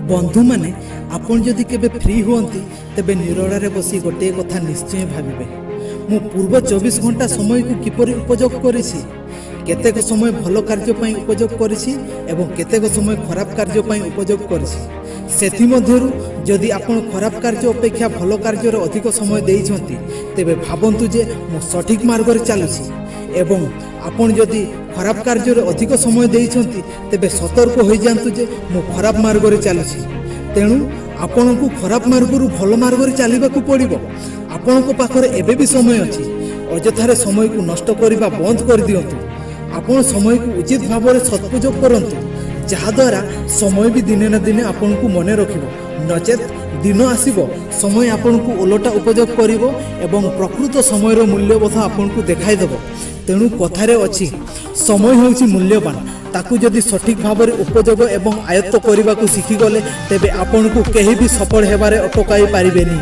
ବନ୍ଧୁମାନେ, ଆପଣ ଯଦି କେବେ ଫ୍ରି ହୁଅନ୍ତି, ତେବେ ନିରଳାରେ ବସି ଗୋଟିଏ କଥା ନିଶ୍ଚୟ ଭାବିବେ, ମୁଁ ପୂର୍ବ 24 ଘଣ୍ଟା ସମୟକୁ କିପରି ଉପଯୋଗ କରିଛି। କେତେକ ସମୟ ଭଲ କାର୍ଯ୍ୟ ପାଇଁ ଉପଯୋଗ କରିଛି ଏବଂ କେତେକ ସମୟ ଖରାପ କାର୍ଯ୍ୟ ପାଇଁ ଉପଯୋଗ କରିଛି। ସେଥିମଧ୍ୟରୁ ଯଦି ଆପଣ ଖରାପ କାର୍ଯ୍ୟ ଅପେକ୍ଷା ଭଲ କାର୍ଯ୍ୟରେ ଅଧିକ ସମୟ ଦେଇଛନ୍ତି, ତେବେ ଭାବନ୍ତୁ ଯେ ମୁଁ ସଠିକ୍ ମାର୍ଗରେ ଚାଲୁଛି ଏବଂ ଆପଣ ଯଦି ଖରାପ କାର୍ଯ୍ୟରେ ଅଧିକ ସମୟ ଦେଇଛନ୍ତି, ତେବେ ସତର୍କ ହୋଇଯାଆନ୍ତୁ ଯେ ମୁଁ ଖରାପ ମାର୍ଗରେ ଚାଲୁଛି। ତେଣୁ ଆପଣଙ୍କୁ ଖରାପ ମାର୍ଗରୁ ଭଲ ମାର୍ଗରେ ଚାଲିବାକୁ ପଡ଼ିବ। ଆପଣଙ୍କ ପାଖରେ ଏବେ ବି ସମୟ ଅଛି। ଅଯଥାରେ ସମୟକୁ ନଷ୍ଟ କରିବା ବନ୍ଦ କରିଦିଅନ୍ତୁ। ଆପଣ ସମୟକୁ ଉଚିତ ଭାବରେ ସଦୁପଯୋଗ କରନ୍ତୁ, ଯାହାଦ୍ୱାରା ସମୟ ବି ଦିନେ ନା ଦିନେ ଆପଣଙ୍କୁ ମନେ ରଖିବ। ନଚେତ୍ ଦିନ ଆସିବ, ସମୟ ଆପଣଙ୍କୁ ଓଲଟା ଉପଯୋଗ କରିବ ଏବଂ ପ୍ରକୃତ ସମୟର ମୂଲ୍ୟବୋଧ ଆପଣଙ୍କୁ ଦେଖାଇଦେବ। ତେଣୁ କଥାରେ ଅଛି, ସମୟ ହେଉଛି ମୂଲ୍ୟବାନ। ତାକୁ ଯଦି ସଠିକ୍ ଭାବରେ ଉପଯୋଗ ଏବଂ ଆୟତ୍ତ କରିବାକୁ ଶିଖିଗଲେ, ତେବେ ଆପଣଙ୍କୁ କେହି ବି ସଫଳ ହେବାରେ ଅଟକାଇ ପାରିବେନି।